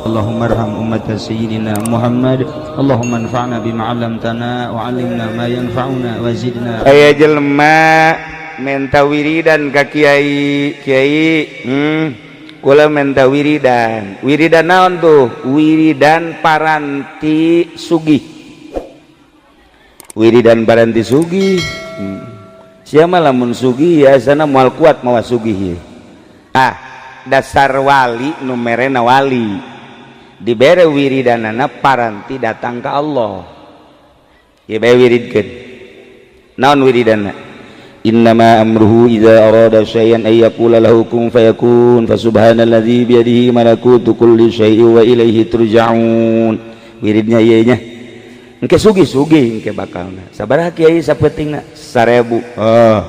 اللهم ارحم أمة سيدنا محمد اللهم انفعنا بما علمتنا وعلمنا ما ينفعنا وزدنا. Aya jelema menta wiridan ka kiai. Kiai, kula menta wiridan. Wiridan naon tuh? Wiridan paranti sugih, wiridan paranti sugih. Siapa lamun sugih ya sana moal kuat mawa sugih. Ah, dasar wali nu merena wali dibere wiridanana paranti datang ke Allah ya bae. Wiridkeun naon wiridana? Innama amruhu idza arada syai'an ay yaqula lahu kun fayakun, fasubhanalladzi biyadihi malakutu kulli syai'in wa ilaihi turja'un. Wiridnya ieu nya, engke sugih-sugih engke bakalna. Sabaraha, Kiai, sapeutingna? 1000. Oh,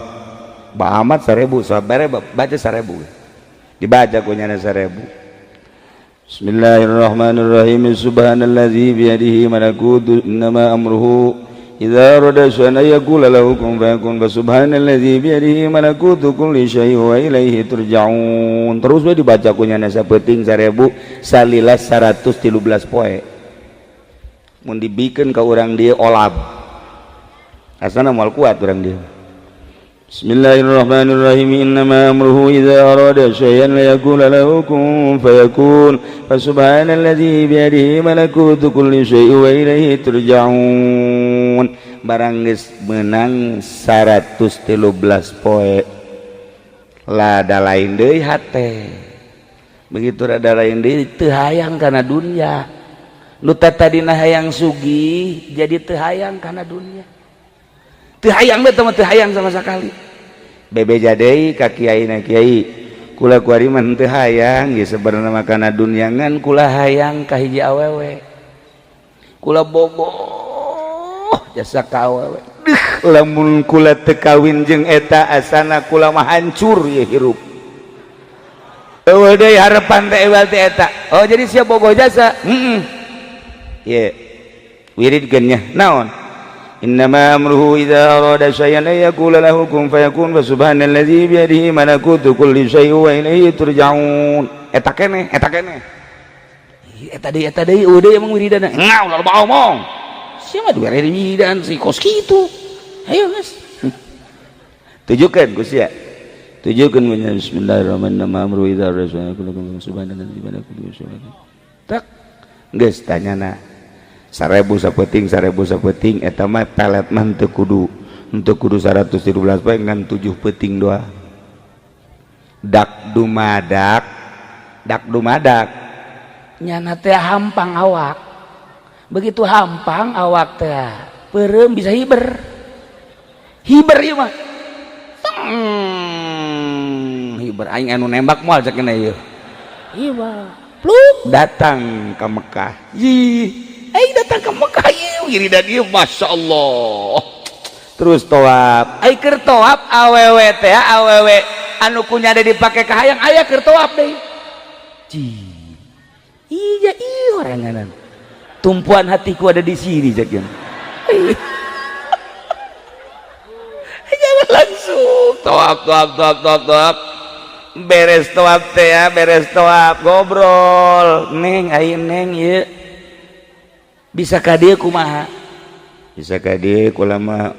ba amat 1000. Sabaraha? Baca 1000. Dibaca ku nyana 1000. Bismillahirrahmanirrahim. Subhanalladzi biyadihi malakutu, innama amruhu idza arada syai'an ay yaqula lahu kun fayakun, fasubhanalladzi biyadihi malakutu kulli syai'in wa ilaihi turja'un. Terus we dibaca ku nyana sapeuting 1000 salila 113 poe. Mun dibikeun ka urang dieu olab, asana moal kuat urang dieu. Bismillahirrahmanirrahim. Innama amruhu idza arada syai'an la yaqula lahu kun fayakun, fasubhanalladzi biyadihi malakutu kulli syai'in wa ilaihi turja'un. Barang geus meunang 113 poe, lada lain deui hate. Begitu rada lain deui, teu hayang kana dunya. Nu tadina hayang sugih jadi teu hayang kana dunya, teu hayang teh mah, teu hayang sama sekali. Bebeja deui ka kiai na, "Kiai, kula kuari mah teu hayang ge sebenarnya mah kana dunya, ngan kula hayang ka hiji awewe. Kula bogoh jasa ka awewe. Deuh, lamun kula teu kawin jeung eta asana kula mah hancur ye hirup. Eueuh deui harapan teh ewal teh eta." "Oh, jadi sia bogoh jasa?" "Heeh." "Ye, wiridkeun nya." "Naon?" Innama amruhu idza arada syai'an ay yaqula lahu kun fayakun, fa subhanalladzi biyadihi malakutu kulli syai'in wa ilaihi turja'un. Eta keneh, eta keneh. Eta deui, eta deui, eueuh deui emang wiridana. Ngau loba omong. Sia mah dibere wiridan si kos kitu. Ayo geus. Tujukeun ku sia. Tujukeun ku nya. Bismillahirrahmanirrahim. Amru idza arada syai'an yaqula subhanalladzi biyadihi malakutu kulli syai'in. Tak. Geus tanyana 1000 sapeuting, 1000 sapeuting. Eta mah pelet mah teu kudu, teu kudu 113 poe, ngan 7 peuting doa. Dak dumadak, dak dumadak. Nyana teh hampang awak. Begitu hampang awak teh peureum bisa hiber hiber ieu mah. Teng, Hiber aing anu nembak moal cek ieu. Hiber pluk. Datang ke Mekah. Ih, aing datang ke Mekah ieu wiridan ieu, Masya Allah. Terus toab, ai keur toab awewe teh, awewe anu kunya ada dipake ka hayang aya keur toab deui. Ci iya, iya, oranganan tumpuan hatiku ada di sini cek. Jangan langsung toab, toab, toab, toab, toab. Beres toab teh ya, beres toab ngobrol, "Neng, ayo Neng, ieu bisa ka dieu kumaha?" "Bisa ka dieu kula mah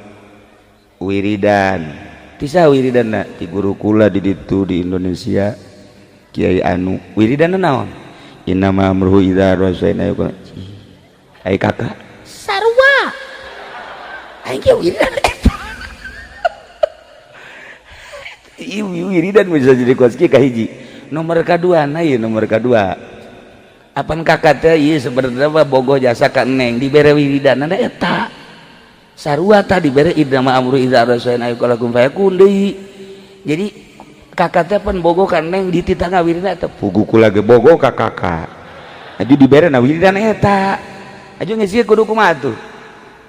wiridan." "Ti saha wiridanna?" "Ti guru kula di ditu di Indonesia, Kiai anu." "Wiridanna naon?" "Innama amruhu idza arada." Ai kakak Sarua aing ge wiridan eta. Ieu wiridan bisa jadi kos kieu. Kahiji, nomor kadua na ieu, nomor kadua Apan kakak teh ieu sebenarnya mah bogoh jasa ka Neng, dibere wiridanna eta sarua tah, dibere innama amru idza arada syai'an ay kun fayakun deui. Jadi kakak teh pan bogoh ka Neng, dititah ngawiridan eta. Pugu kula ge bogoh ka kakak, aju dibere na wiridan eta, aju geus kudu kumaha tuh?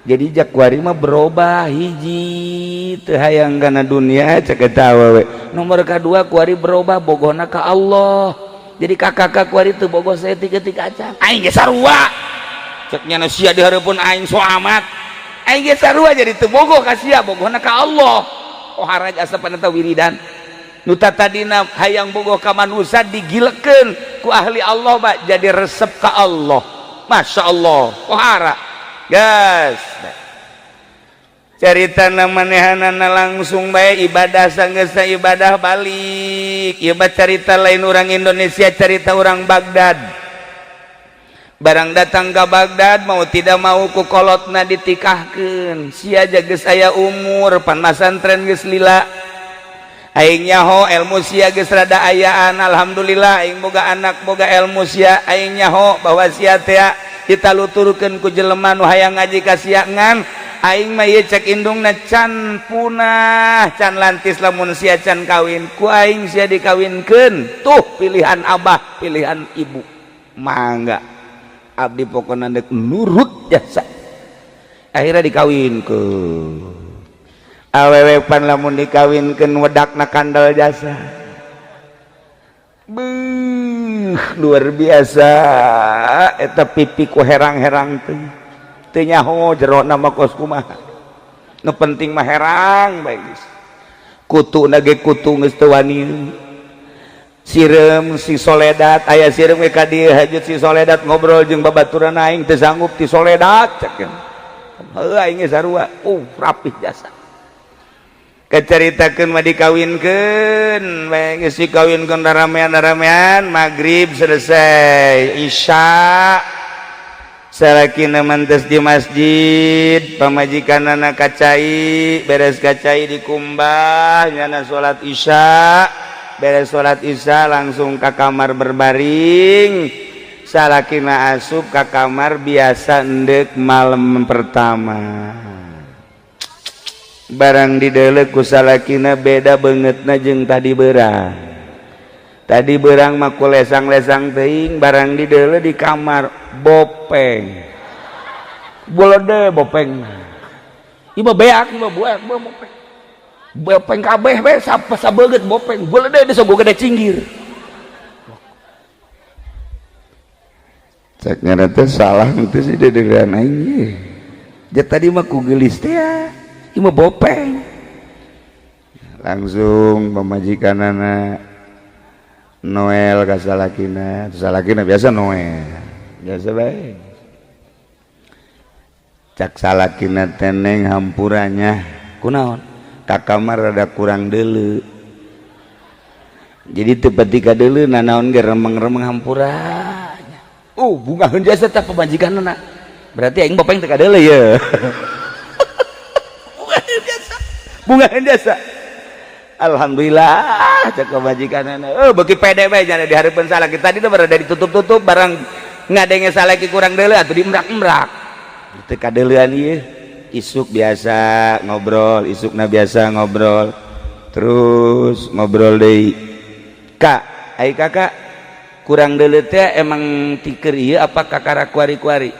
Jadi jakuari mah berubah. Hiji, teu hayang kana dunia cek eta awewe. Nomor kedua, kuari berubah bogohna ka Allah. Jadi kakak kuari teu bogoh saeutik-eutik acan. Aing ge sarua cek nyana, sia di hareupeun aing so amat. Aing ge sarua, jadi teu bogoh ka sia, bogohna ka Allah. Oh, haraj asapan eta wiridan. Nu tadina hayang bogoh ka manusia digilekeun ku ahli Allah, Pak, jadi resep ka Allah. Masya Allah, kohara gas carita manehanana langsung bae ibadah, sanggeusna ibadah balik. Ieu mah carita lain orang Indonesia, carita orang Baghdad. Barang datang ke Baghdad, mau tidak mau ku kolotna ditikahkeun. Sia geus aya umur pan masantren geus lila, aing nyaho ilmu sia geus rada ayaan. Alhamdulillah, aing boga anak, boga ilmu sia. Aing nyaho bahwa sia teh ditaluturkeun ku jelema nu hayang ngaji ka sia, ngan aing mah ieu cek indungna can punah, can lantis lamun sia can kawin. Ku aing sia dikawinkeun. Tuh pilihan abah, pilihan ibu, mangga. Abdi pokokna dek nurut jasa. Akhirnya dikawinkeun. Awewe pan lamun dikawinkeun wedakna kandel jasa. Beuh, luar biasa eta pipi ku herang-herang teh. Teu nyaho jerona mah kos kumaha, nu penting mah herang bae geus. Kutu ge kutu geus teu wani sireum si soledat aya sireum we ka dieu hajut. Si soledat ngobrol jeung babaturan, "Aing teu sanggup ti soledat," cek. Heuh, aing ge sarua. Rapih jasa. Keceritakeun mah dikawinkeun bae geus dikawinkeun, ramean-ramean, maghrib selesai, isya salakina mantes di masjid, pamajikanana kacai, beres kacai dikumbah, nyana salat isya. Beres salat isya langsung ke kamar berbaring. Salakina asup ke kamar biasa endek malam pertama. Barang didelek ku salakina, beda bangetna jeung tadi berang. Tadi berang mah ku lesang-lesang teuing. Barang dideuleu di kamar, bopeng bolode bopeng. Ieu mah beak, ieu mah buak bopeng, bopeng kabeh be sabeget bopeng bolode disogo gede cinggir. Cek ngaran teh salah teh sih dederan aing ye. Ja tadi mah ku geulis teh ya. Ieu mah bopeng. Langsung pamajikanana Noel ka salakina, salakina biasa Noel. Biasa bae. Cak salakina, "Teneng, hampurannya." "Kunaon?" "Ka kamar rada kurang deuleu." Jadi teu pati ka deuleu nanaon ge remeng-remeng, hampura. Oh, bungaheun jasa teh pamajikanna. Berarti aing bopeng teu ka deuleu ye. Bungaheun jasa. Bungaheun jasa. Alhamdulillah, cek pamajikanna. Oh, beuki pede bae nya di hareupeun salaki. Tadi teh berada ditutup-tutup, barang ngadenge salaki kurang deuleu atuh diemrak-emrak. Teu kadeuleuan ieu. Isuk biasa ngobrol, isukna biasa ngobrol. Terus ngobrol deui. "Kak, ai kakak kurang deuleu teh emang tiker ieu apa kakara kuari-kuari?"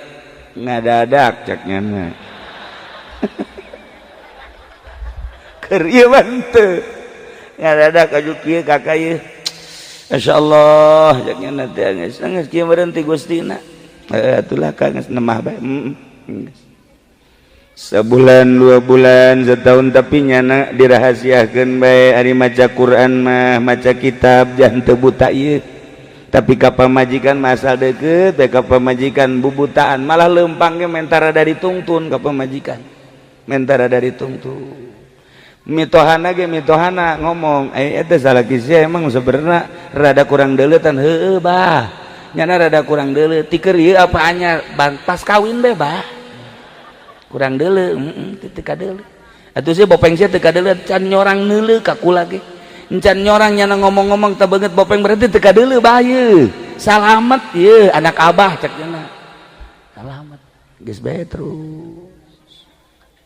"Ngadadak," cek nyana. Keur ieu mah henteu. Ngadadak aju kieu kakak ieu. Masya Allah, cek nyana teh geus geus kieu meureun ti Gustina. Heuh atulah ka geus nemah bae. Sebulan, 2 bulan, setahun, tapi nyana dirahasiakeun bae. Ari maca Quran mah, maca kitab jangan teu buta ieu. Tapi ka pamajikan masal deket bae, ka pamajikan bubutaan, malah lempang ge mentara dari tungtun ka pamajikan. Mentara dari tungtun. Mitohana ge mitohana ngomong, "Eh, eta salaki sia emang sebenarnya rada kurang deuleutan." "Heueuh, bah. Nyana rada kurang deuleu. Tiker ieu apa anyar? Pas kawin be, bah. Kurang deuleu, heeh, teu kadeuleu. Atuh sia bopeng sia teu kadeuleu, can nyorang neuleu ka kula ge. Encan nyorang nyana ngomong-ngomong teu beungeut bopeng, berarti teu kadeuleu bah ieu. Salamet ieu anak abah," cek nya. Salamet. Geus bae terus.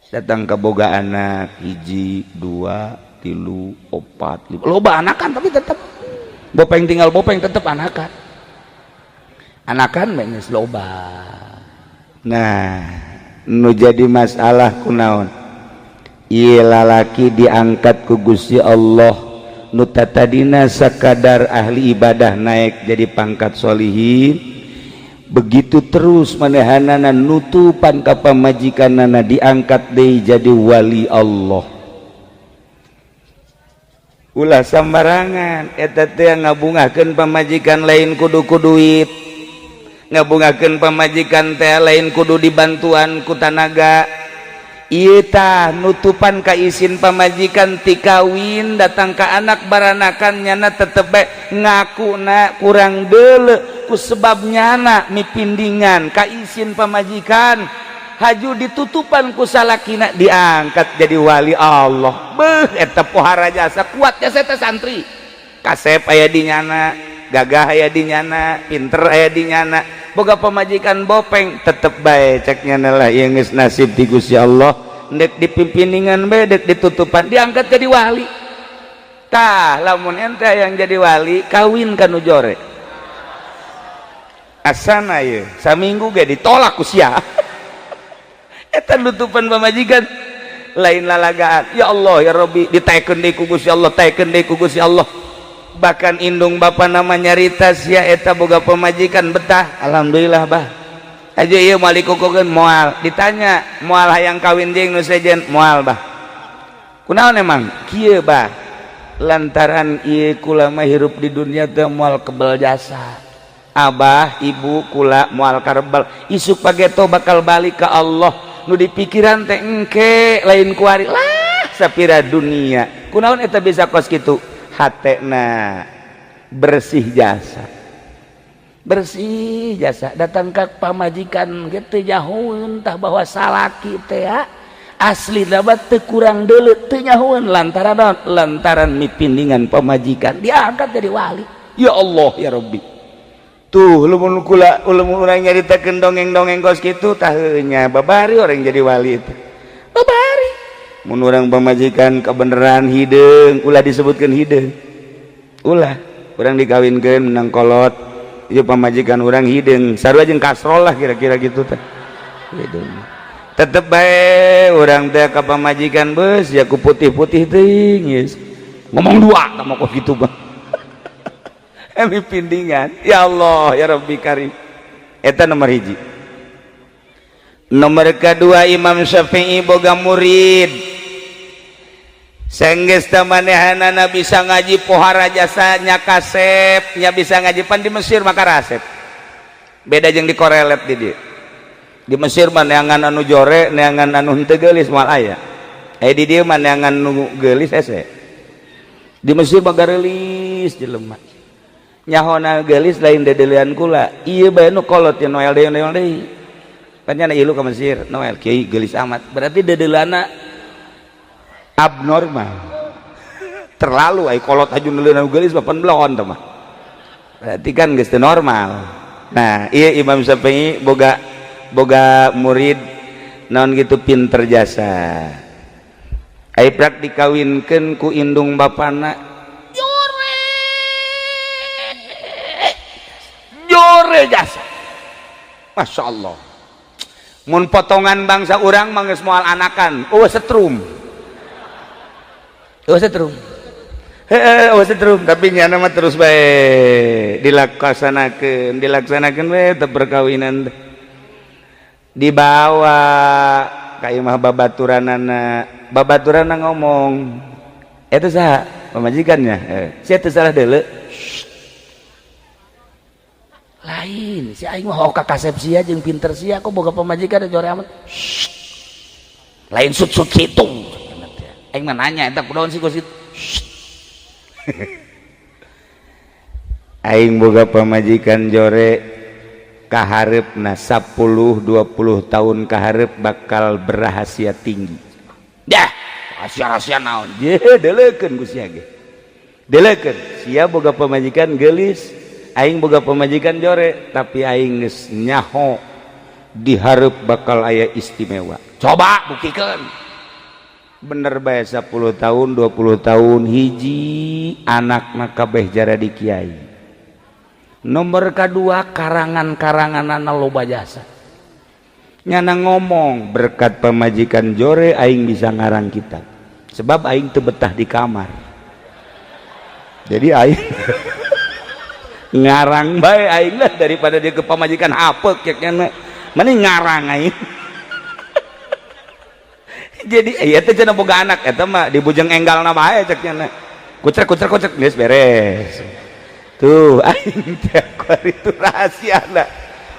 Datang ke boga anak hiji, dua, tilu, opat, lima. Loba anakan tapi tetep bopeng tinggal bopeng, tetep anakan. Anakan bae geus loba. Nah, nu jadi masalah kunaon? Ieu lalaki diangkat ku Gusti Allah, nu tatadina sakadar ahli ibadah naik jadi pangkat solihin. Begitu terus manehanana nutupan ka pamajikanana, diangkat deui jadi wali Allah. Ulah sembarangan eta teh ngabungahkeun pamajikan lain kudu ku duit, ngabungahkeun pamajikan teh lain kudu dibantuan ku tanaga. Ieu tah nutupan ka isin pamajikan ti kawin datang ka anak baranakan, nyana tetep bae ngakuna kurang deuleu ku sebab nyana mipindingan ka isin pamajikan. Haju ditutupan ku salakina, diangkat jadi wali Allah. Beuh, eta pohara jasa, kuat jasa eta. Santri kasep aya di nyana, gagah aya di nyana, pinter aya di nyana, boga pamajikan bopeng, tetep bae cek nyana lah, ieu geus nasib ti Gusti Allah. Ndek dipimpiningan bae, dek ditutupan, diangkat jadi wali. Tah, lamun ente yang jadi wali, kawin ka nu jore. Asana ye saminggu ge ditolak ku sia. Eta nutupan pamajikan lain lalagaan. Ya Allah ya Rabbi, ditaekeun deui ku Gusti Allah, taekeun deui ku Gusti Allah. Bahkan indung bapa nama nyarita, sia eta boga pamajikan betah, alhamdulillah bah aja ieu moal dikukukeun, moal. Ditanya, moal hayang kawin jeung nu sejen? Moal, bah. Kunaon emang kieu, bah? Lantaran ieu kula mah hirup di dunia teh moal kebel jasa abah ibu kula, moal karebel. Isuk pageto bakal balik ke Allah. Nu dipikiran teh engke, lain kuari lah sapira dunia. Kunaon eta bisa kos kitu? Hatena bersih jasa, bersih jasa. Datang ke pamajikan gitu nyahoeun tah bahwa salaki teh asli dapat teu kurang deuleu, teu nyahoeun. Lantaran naon? Lantaran mipindingan pamajikan, diangkat jadi wali. Ya Allah ya Rabbi, tuh lamun kula, lamun urang nyaritakeun dongeng-dongeng kos kitu tah nya babari orang jadi wali itu, babari. Mun urang pamajikan kebenaran hideung, ulah disebutkeun hideung, ulah. Urang dikawinkeun menang kolot, ieu pamajikan urang hideung sarua jeung kasrol lah, kira-kira gitu teh. Hideung tetep bae urang teh ka pamajikan, beus ya ku putih-putih teuing geus ngomong dua tah mah kok gitu bang. Emi pindingan. Ya Allah ya Rabbi Karim, eta nomor hiji. Nomor kedua, Imam Syafi'i boga murid. Senggeus teh manehanana bisa ngaji, pohara jasanya, kasep nya bisa ngaji. Pan di Mesir maka rasep beda jeung di korelet. Di dieu di Mesir mah neangan anu jore, neangan anu henteu geulis moal aya. Eh, di dieu mah neangan nu geulis hese. Di Mesir mah gareulis jelema. Nyahona geulis lain dedelian kula, ieu bae nu kolot ya Noel deui, Noel deui kan nya ilu ka Mesir. Noel, kiai geulis amat, berarti dedelana abnormal, terlalu. Ai kolot haju neuleunan geulis mah pan belon teh mah, berarti kan geus teu normal. Nah, iya, Imam Syafi'i boga boga murid naon gitu, pinter jasa. Ai prak dikawinkeun ku indung bapana jore, jore jasa, Masya Allah. Mun potongan bangsa urang mah geus moal anakan, eueuh setrum, eueuh setrum. Heeh, eueuh setrum, tapi nyana mah terus bae dilaksanakeun, dilaksanakeun we teh perkawinan teh. Dibawa ka imah babaturanana, babaturanna ngomong, "Eta saha pamajikannya?" Eh, sia teu salah deuleu. Lain si aing mah ka kasep sia jeung pinter sia, kok boga pamajikan jore amat. Lain sut-sut kitu. Aing mah nanya eta kunaon sih kos kitu. Aing boga pamajikan jore, kahareupna 10 20 tahun kaharep bakal berrahasia tinggi. Dah, rahasia-rahasia naon? Je, deleukeun ku sia ge. Deleukeun sia boga pamajikan geulis, aing boga pamajikan jore, tapi aing geus nyaho dihareup bakal aya istimewa. Coba buktikeun. Bener bae, 10 tahun 20 tahun, hiji anak kabeh jara di kiai. Nomor kedua, karangan-karangan loba jasa. Nyana ngomong, berkat pamajikan jore aing bisa ngarang kitab, sebab aing teu betah di kamar, jadi aing ngarang bae aing lah, daripada dia ke pamajikan apek kayaknya mending ngarang aing. Jadi iya teh cenah boga anak eta mah dibujeng enggalna bae cek nyana. Kucrek kucrek kucrek, geus beres. Tuh, aing teh itu rahasia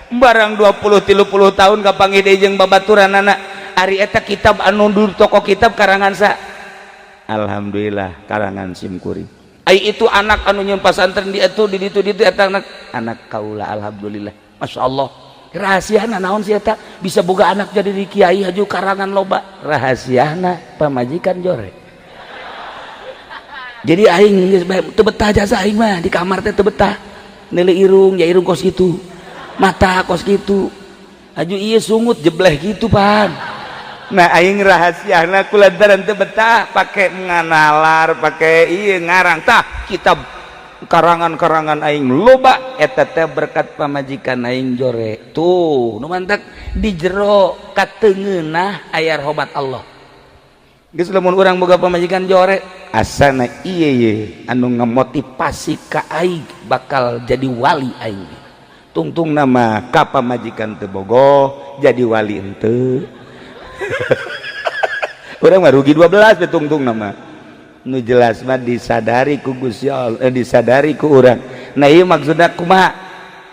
barang 20 30 tahun kapanggih deui jeung babaturanana. Ari eta kitab anu di toko kitab karangan sa? Alhamdulillah, karangan sim kuring. Ai itu anak anu nyieun pasantren di itu, di ditu, di itu, eta anak anak kaula. Alhamdulillah, Masya Allah. Rahasiana naon sih eta bisa boga anak jadi di kiai, haju karangan loba? Rahasiana pamajikan jore. Jadi aing geus bae teu betah jasa. Aing mah di kamar teh teu betah, neuleuh irung ya irung kos kitu, mata kos kitu, haju ieu sungut jebleh gitu pan. Nah, aing rahasiana kulantaran teu betah pake nganalar, pake ieu ngarang. Tah, kitab karangan-karangan aing loba eta teh berkat pamajikan aing jore. Tuh, nu mantak di jero katengeunah aya rahmat Allah. Geus, lamun urang boga pamajikan jore, asana ieu ye anu ngamotivasi ka aing bakal jadi wali. Aing tungtung nama ka pamajikan teu bogoh, jadi wali henteu. Urang mah rugi 12 be tungtung nama. Nu jelas mah disadari ku Gusti Allah, disadari ku urang. Nah, ieu maksudna kumaha?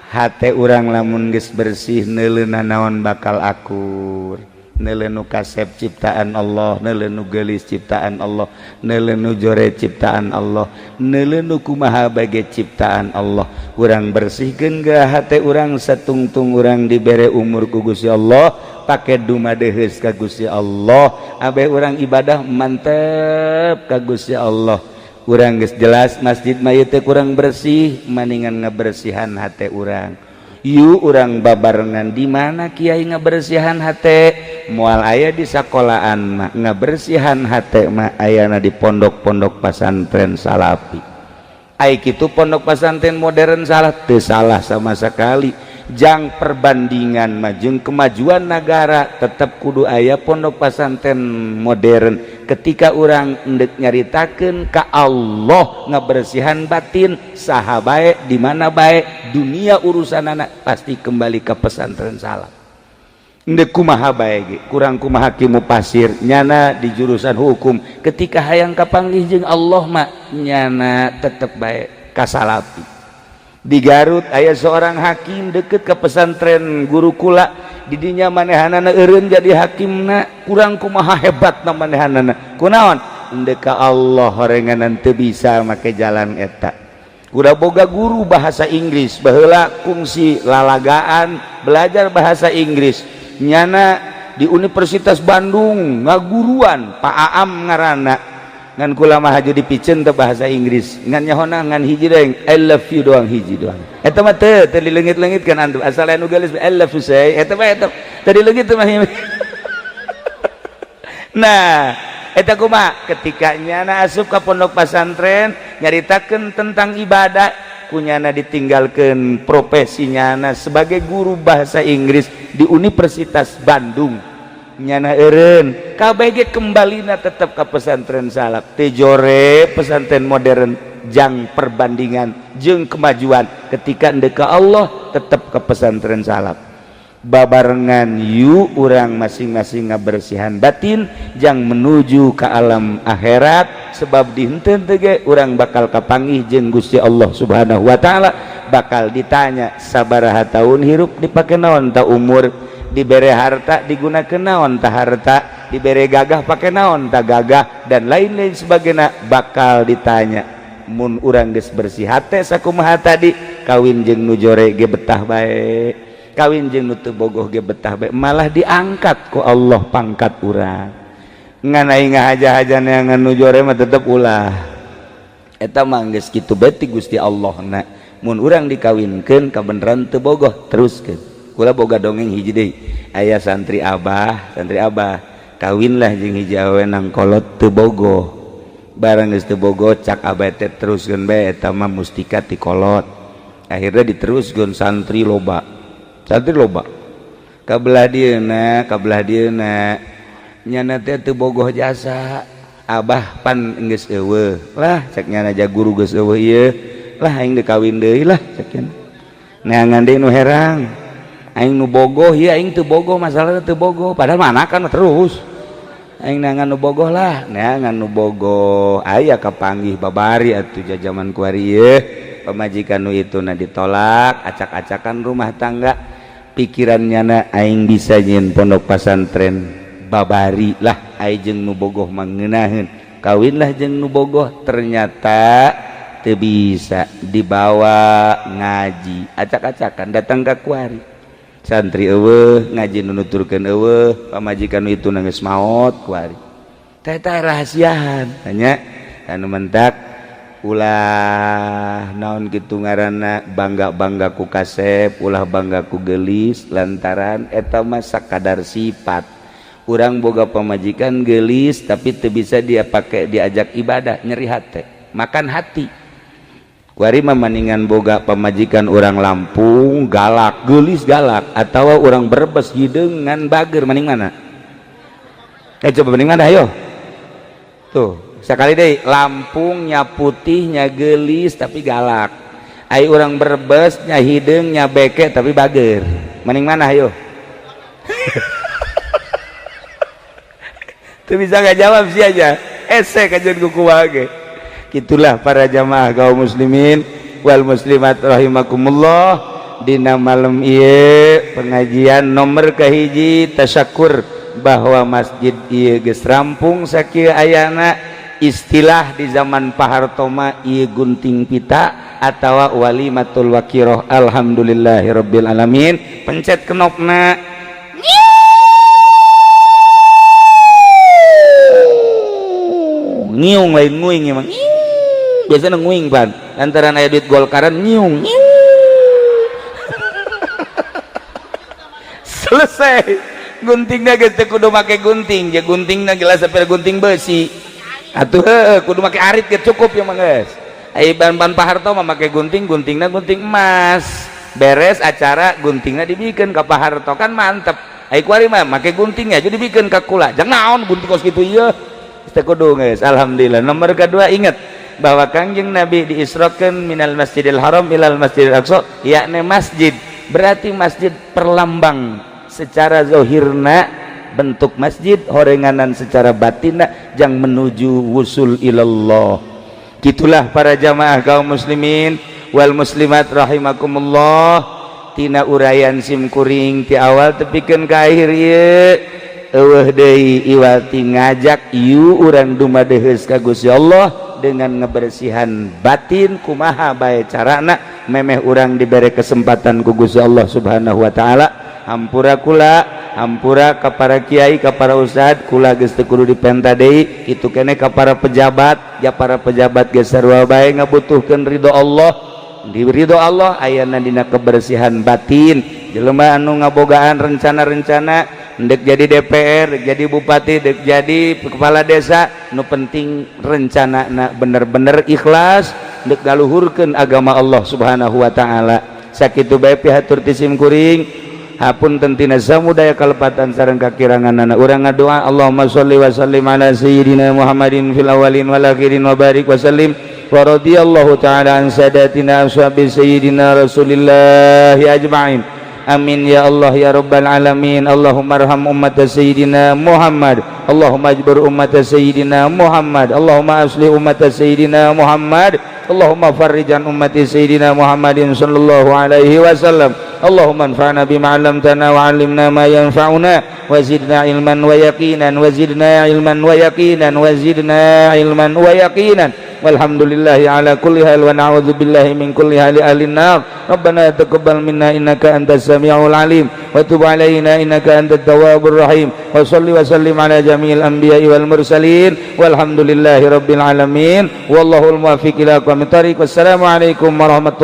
Hate urang lamun geus bersih, neuleuna naon bakal akur. Neuleu nu kasep ciptaan Allah, neuleu nu geulis ciptaan Allah, neuleu nu jore ciptaan Allah, neuleu nu kumaha bage ciptaan Allah. Urang bersihkeun ge hate urang. Satungtung urang dibere umur ku Gusti Allah, pake dumadeheus ka Gusti Allah, abeh urang ibadah mantep ka Gusti Allah. Urang geus jelas masjid mah ieu teh kurang bersih, maningan ngabersihan hate urang. Yuk, urang babarengan. Di mana kiai ngabersihan hate? Moal aya di sekolahan mah. Ngabersihan hate mah ayana di pondok-pondok pasantren salafi. Ai kitu pondok pesantren modern salah? Teu salah sama sekali. Jang perbandingan mah jeung kemajuan negara, tetap kudu aya pondok pesantren modern. Ketika urang endek nyaritakeun ka Allah, ngabersihan batin, saha bae, di mana bae, dunia urusan anak pasti kembali ke pesantren salaf. Endek kumaha bae ge, kurang kumaha kimu pasir nyana di jurusan hukum, ketika hayang kapanggih jeung Allah mah nyana tetep bae ka salafi. Di Garut aya seorang hakim deket ke pesantren gurukula. Didinya manehanana eureun jadi hakimna, kurang kumaha hebat na manehanana. Kunaon? Endek ka Allah horenganan teu bisa make jalan eta. Udah boga guru bahasa Inggris baheula, kungsi lalagaan belajar bahasa Inggris nyana di Universitas Bandung, ngaguruan, Pak Aam ngaranna. Ngan kula mah haju dipiceun teu bahasa Inggris, ngan nyahona ngan hiji doang, "I love you" doang, hiji doang. Eta mah teu teu dileungit-leungit kan antum, asal anu geulis, "I love you" say, eta mah eta teu dileungit mah. Nah, eta kumaha ketika nyana asup ka pondok pesantren, nyaritakeun tentang ibadah, kunyana ditinggalkeun profesi nyana sebagai guru bahasa Inggris di Universitas Bandung. Nyana eureun KBG, kembalina tetap ke pesantren salaf. Teu jore pesantren modern jang perbandingan jeung kemajuan. Ketika endek ka Allah, tetap ke pesantren salaf. Babarengan yuk, urang masing-masing ngabersihan batin jang menuju ke alam akhirat, sebab di henteu ge urang bakal kapanggih jeung Gusti Allah Subhanahu wa taala, bakal ditanya sabaraha tahun hirup, dipake naon ta umur, dibere harta digunakan naon ta harta, dibere gagah pakai naon ta gagah, dan lain-lain sebagainya bakal ditanya. Mun urang geus bersih hate sakumaha tadi, kawin jeung nu jore ge betah bae, kawin jeung nu teu bogoh ge betah bae, malah diangkat ku Allah pangkat urang. Ngan aing ngahaja-haja neangan nu jore mah tetep ulah. Eta mah geus kitu bae ti Gusti Allah na. Mun urang dikawinkeun kabeneran teu bogoh, teruskeun. Kula boga dongeng hiji deui. Aya santri abah, santri abah kawinlah jeung hiji awewe nang kolot teu bogoh. Barang geus teu bogoh, cak abah teh, teruskeun bae, eta mah mustika ti kolot. Akhirnya diteruskeun, santri loba, santri loba. Kabelah dieuna, kabelah dieuna nyana teh teu bogoh jasa. Abah pan geus eueuh lah, cek nyana, ja guru geus eueuh ieu lah, aing dikawin deui lah, cek nyana. Neangan deui nu herang, aing nu bogoh. Ieu aing teu bogoh, masalahna teu bogoh, padahal mana kan terus. Aing neangan nu bogoh lah, neangan nu bogoh. Aya kapanggih babari atuh jajaman kuari ieu. Pamajikan nu itu na ditolak, acak-acakan rumah tangga. Pikirannya na aing bisa nyieun pondok pasantren babari lah, aing jeung nu bogoh mangeunaheun. Kawinlah jeung nu bogoh, ternyata teu bisa dibawa ngaji. Acak-acakan datang ka kuari. Santri euweuh, ngaji nu nuturkeun euweuh, pamajikan nu itu geus maot kuari. Teh teh rahasiaan hanya anu mentak ulah naon kitu ngaranna bangga-bangga ku kasep, ulah bangga ku gelis lantaran eta mah sakadar sifat. Urang boga pamajikan gelis tapi teu bisa dia pakai diajak ibadah, nyeri hati, makan hati. Kuari mah maningan boga pamajikan orang Lampung galak, gelis galak atau orang Brebes hideung ngan bager, maning mana? Eh coba maning mana ayo? Tuh, sekali deh Lampungnya putihnya gelis tapi galak. Ai orang Brebes nya hideung nya beke tapi bager. Maning mana ayo? Tuh bisa nggak jawab sih aja. Ese kajian kuku wage. Itulah para jamaah kaum muslimin wal muslimat rahimakumullah. Dina malam ieu pengajian nomor kahiji tasyakur bahwa masjid ieu geus rampung sakieu ayana. Istilah di zaman Pak Harto mah ieu gunting pita atawa walimatul wakiroh. Alhamdulillahirabbil alamin. Pencet knopna ngiung lain nguing emang. Biasanya nguing pan lantaran aya duit Golkaran nyiung. Selesai guntingnya geus teu kudu make gunting, ya guntingna gelas sampai gunting besi atuh heueuh kudu make arit ge cukup ya mah geus. Ai ban-ban Pak Harto mah make gunting, guntingna gunting emas. Beres acara guntingna dibikeun ka Pak Harto kan mantep. Ai kuari mah make gunting aja dibikeun ka kula. Jangan naon gunting kos kitu ieu. Teu kudu geus. Alhamdulillah. Nomor kedua ingat bahwa Kangjeng Nabi diisrokan minal Masjidil Haram ilal Masjidil Aqsa, yakni masjid. Berarti masjid perlambang secara zohirna bentuk masjid, horenganan secara batinna jang menuju wusul ilallah. Gitulah para jamaah kaum muslimin wal muslimat rahimakumullah. Tina uraian sim kuring ti awal tepikeun ka akhir ieu eueuh deui iwati ngajak ieu urang dumadeheus ka Gusti Allah dengan ngebersihan batin. Kumaha bae carana memeh urang diberi kesempatan ku Gusti Allah Subhanahu wa taala. Hampura kula, hampura ka para kiai, ka para ustad, kula geus teu kudu dipenta deui kitu keneh ka para pejabat. Ya para pejabat geus sarua bae ngabutuhkeun ridho Allah. Di ridho Allah ayana dina kebersihan batin. Jelema anu ngabogaan rencana-rencana ndek jadi DPR, dek jadi bupati, dek jadi kepala desa, nu penting rencana na bener-bener ikhlas dek galuhurkeun agama Allah Subhanahu wa taala. Sakitu bae pihatur ti sim kuring. Hapunten tina samudaya kalepatan sareng kakiranganana. Urang ngadoa Allahumma sholli wa sallim ala sayyidina Muhammadin fil awwalin wal akhirin wa barik wa sallim wa radhiyallahu ta'ala an sadatina ashabi sayyidina Rasulillah ajma'in. Amin ya Allah ya Rabbal alamin. Allahumma arham ummat sayyidina Muhammad. Allahumma ajbir ummat sayyidina Muhammad. Allahumma aslih ummat sayyidina Muhammad. Allahumma farrijan ummati sayyidina Muhammadin sallallahu alaihi wasallam. Allahumma anfa'na bima 'allamtana wa 'allimna ma yanfa'una wa zidna ilman wa yaqinan wa zidna ilman wa yaqinan wa zidna ilman wa yaqinan. Walhamdulillahi ala kulli hal wa na'udzu billahi min kulli hali ahli nar. Rabbana taqabbal minna innaka antas samiul alim wa tub alaina innaka antat tawwabur rahim. Wa salli wa sallim ala jami'il anbiya'i wal mursalin. Walhamdulillahi rabbil alamin. Wallahul muwaffiq ila aqwamit thariq. Wassalamu alaikum warahmatullahi.